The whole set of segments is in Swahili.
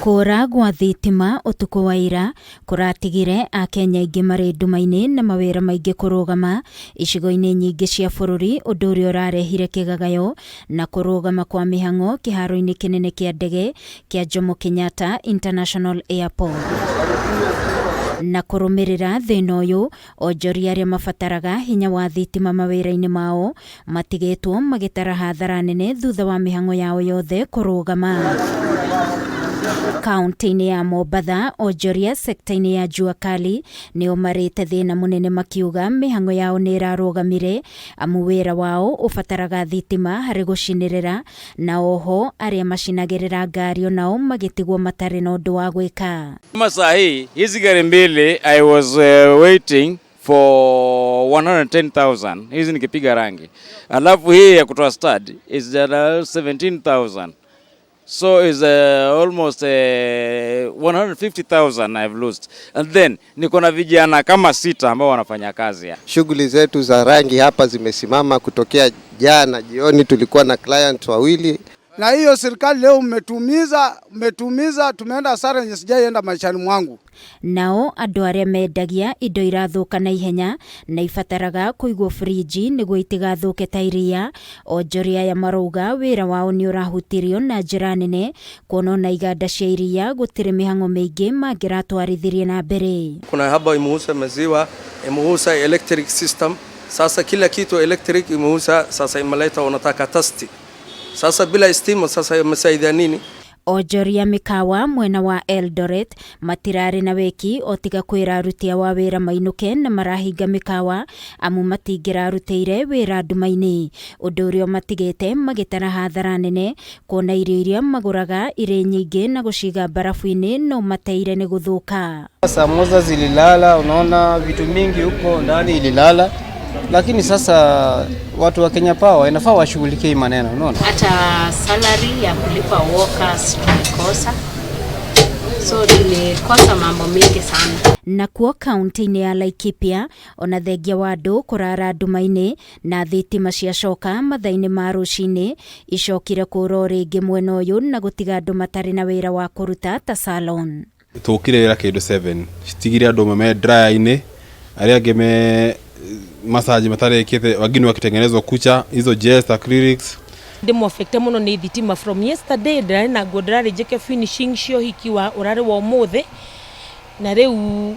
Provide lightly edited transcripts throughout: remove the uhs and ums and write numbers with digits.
Kũra gwa thitima ũtukũ wa ira kũratigire Akenya aingĩ marĩ nduma-inĩ na mawĩra maingĩ kũrũgama icigo-inĩ nyingĩ cia bũrũri, ũndũ ũrĩa ũrarehire kĩgagayo na kũrũgama kwa mĩhang'o kĩharo-inĩ kĩnene kĩa ndege kĩa Jomo Kenyatta International Airport. Na kũrũmĩrĩra thĩna ũyũ, onjoria arĩa mabataraga hinya wa thitima mawĩra-inĩ mao matigĩtwo magĩtara hathara nene thutha wa mĩhang'o yao yothe kũrũgama. Kaunti-inĩ ya Mombatha, onjoria sekta-inĩ ya Jua Kali nĩo marĩte thĩna mũnene makiuga mĩhang'o yao nĩ ĩrarũgamire amu wĩra wao ũbataraga thitima harĩ gũcinĩrĩra na oho arĩa macinagĩrĩra ngari onao magĩtigwo matarĩ na ũndũ wa gwĩka. Kama saa hii hizi gari mbili I was waiting for 110,000 hizi nikipiga rangi, alafu hii ya kutoa stud is 17,000, so is almost 150,000 I've lost, and then niko na vijana kama sita ambao wanafanya kazi. Shughuli zetu za rangi hapa zimesimama kutokea jana jioni, tulikuwa na client wawili. Na hiyo serikali leo mmetumiza, tumeenda hasara yenye sijaienda maishani mwangu. Nao andũ arĩa mendagia indo irathũka na ihenya na ibataraga kũigwo friji nĩguo itigathũke ta iria, onjoria aya marauga wĩra wao nĩ ũrahutirio na njĩra nene kuona ona iganda cia iria gũtirĩ mĩhang'o mĩingĩ mangĩratwarithirie na mbere. Kuna haba imeuza maziwa, imeuza electric system. Sasa kila kitu electric imeuza, sasa imeleta wanataka tasti. Sasa bila stima sasa imesaidia nini? Onjoria mĩkawa mwena wa Eldoret matirarĩ na weki o tiga kwĩra aruti a wĩra mainũke na marahinga mĩkawa amu matingĩrarutĩire wĩra nduma-inĩ, ũndũ ũrĩa ũmatigĩte magĩtara hathara nene kuona irio iria magũraga irĩ nyingĩ na gũciga barafu-inĩ no mateire nĩ gũthũka. Samosa zililala, unaona vitu mingi huko ndani ililala, lakini sasa watu wa Kenya Power inafaa washughulikie hii maneno, unaona. Hata salary ya kulipa workers tumekosa, so tumekosa mambo mingi sana. Nakuo kaunti-inĩ ya Laikipia ona thengia wa andũ kũrara nduma-inĩ na thitima ciacoka mathaa-inĩ ma rũcinĩ icokire kũra o rĩngĩ mwena ũyũ na gũtiga andũ matarĩ na wĩra wa kũruta ta salon. Tũkire wĩra kĩndũ 7 citigire andũ amwe me dryer-inĩ, arĩa angĩ me massage matarĩkĩte, wengine wakitengenezwa kucha hizo gels, acrylics. Ndĩmũ affected mũno nĩ thitima. From yesterday ndĩrarĩ na nguo ndĩrarĩ njĩke finishing cia ũhiki wa ũrarĩ wa ũmũthĩ, na rĩu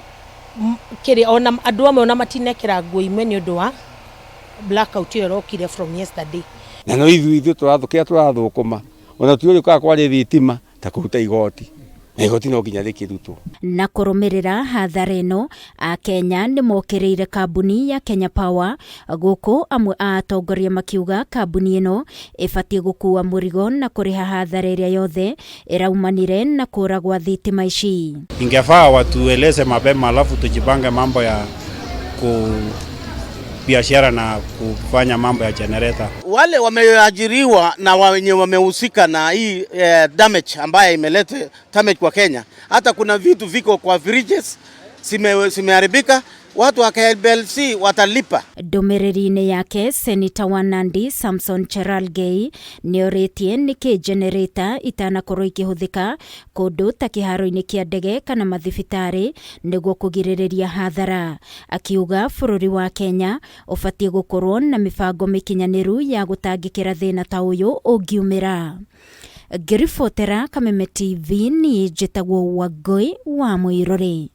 kĩrĩa ona andũ amwe ona matinekĩra nguo imwe nĩ ũndũ wa blackout ĩyo ĩrokire from yesterday. Na no ithuĩ tũrathũkĩra tũrathũkũma ona tiũrĩ kaga kwarĩ thitima ta kũruta igoti na igoti no nginya rĩkĩrutwo. Na kũrũmĩrĩra hathara ĩno, Akenya nĩ mokĩrĩire kambuni ya Kenya Power gũkũ amwe a atongoria makiuga kambuni ĩno ĩbatiĩ gũkua mũrigo na kũrĩha hathara ĩrĩa yothe ĩraumanire na kũra gwa thitima ici. Ingefaa watueleze mapema, alafu tujipange mambo ya ku biashara na kufanya mambo ya generator. Wale wameajiriwa na wenye wamehusika na hii damage ambaye imeleta damage kwa Kenya, hata kuna vitu viko kwa fridges zimeharibika, watu wa KPLC watalipa. Ndũmĩrĩri-inĩ yake, Seneta wa Nandi Samson Cherargei nĩorĩtie nĩkĩ generator itanakorwo ikĩhũthĩka kũndũ ta kĩharo-inĩ kĩa ndege kana mathibitarĩ nĩguo kũgirĩrĩria hathara, akiuga bũrũri wa Kenya ũbatiĩ gũkorwo na mĩbango mĩkinyanĩru ya gũtangĩkĩra thĩna ta ũyũ ũngiumĩra. Ngĩribotera Kameme TV, niĩ njĩtagwo Wangũi wa Mũirũrĩ.